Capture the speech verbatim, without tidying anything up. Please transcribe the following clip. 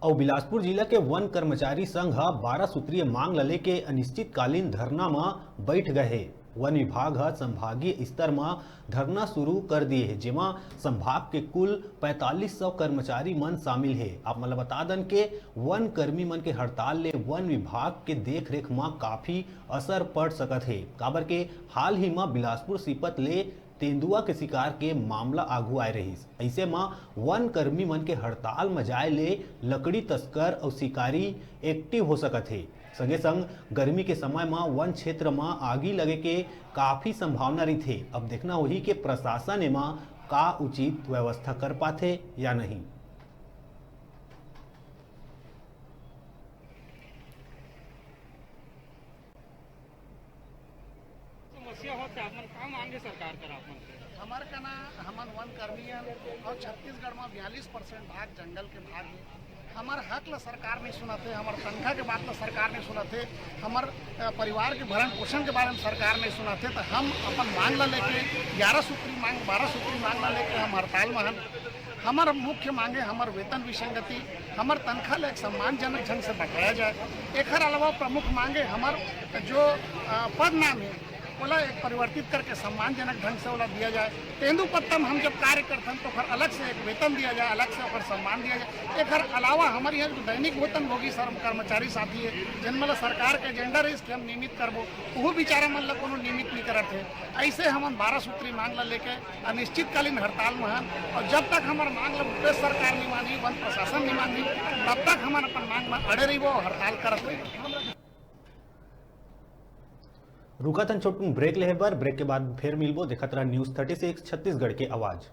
अउ बिलासपुर जिला के वन कर्मचारी संघ ह बारह सूत्रीय मांग ल लेके अनिश्चितकालीन धरना म बैठ गए हे। वन विभाग ह संभागीय स्तर म धरना शुरू कर दिए हे, जेमा संभाग के कुल पैंतालीस सौ कर्मचारी मन शामिल हे। आप मन ल बता दन के वन कर्मी मन के हड़ताल ले वन विभाग के देखरेख म काफी असर पड़ सकत हे, काबर के हाल ही म बिलासपुर सीपत ले तेंदुआ के शिकार के मामला आगू आए रहिस। अइसे म वन कर्मी मन के हड़ताल म जाए ले लकड़ी तस्कर अउ शिकारी एक्टिव हो सकत हे। संगे संग गर्मी के समय म वन क्षेत्र म आगी लगे के काफी संभावना रहिथे। अब देखना होही के प्रशासन एमा का उचित व्यवस्था कर पाथे या नहीं। समस्या होत हे, आप मन का मांगे सरकार कर आप मन से? हमर कना, हमन वन कर्मी हन अउ छत्तीसगढ़ म बयालीस परसेंट भाग जंगल के भाग हे। हमर हक ल सरकार नहीं सुनत हे, हमर तनखा के बात ल सरकार नहीं सुनत हे, हमर, अ, परिवार के भरण पोषण के बारे में सरकार नहीं सुनत हे, त हम अपन मांग ल लेके ग्यारह सूत्री मांग, बारह सूत्री मांग ल लेके हम हड़ताल म हन। हमर मुख्य मांगे हमर वेतन विसंगति, हमर तनखा ल एक सम्मानजनक ढंग से बकाया जाए। एखर अलावा प्रमुख मांगे हमर जो, अ, पद नाम हे, ओला एक परिवर्तित करके सम्मानजनक ढंग से ओला दिया जाए। तेंदू पत्ता म हम जब कार्य करथन तो ओकर अलग से एक वेतन दिया जाए, अलग से ओकर सम्मान दिया जाए। एखर अलावा हमर यहाँ जो दैनिक वेतन भोगी सर कर्मचारी साथी हे, जिन मन ल सरकार के एजेंडा रहिस कि हम नियमित करबो, ओहू बेचारा मन ल कोनो नियमित नहीं करत हे। ऐसे हमन बारह सूत्री मांग ल लेके अनिश्चितकालीन हड़ताल म हन अउ जब तक हमर मांग ल प्रदेश सरकार नहीं मानही, वन प्रशासन नहीं मानही, तब तक हमन अपन मांग म अड़े रहिबो अउ हड़ताल करत रहिबो। रुकत हन छोटकुन ब्रेक लेहे बर, ब्रेक के बाद फेर मिलबो। देखत रहा News Thirty Six छत्तीसगढ़ के आवाज।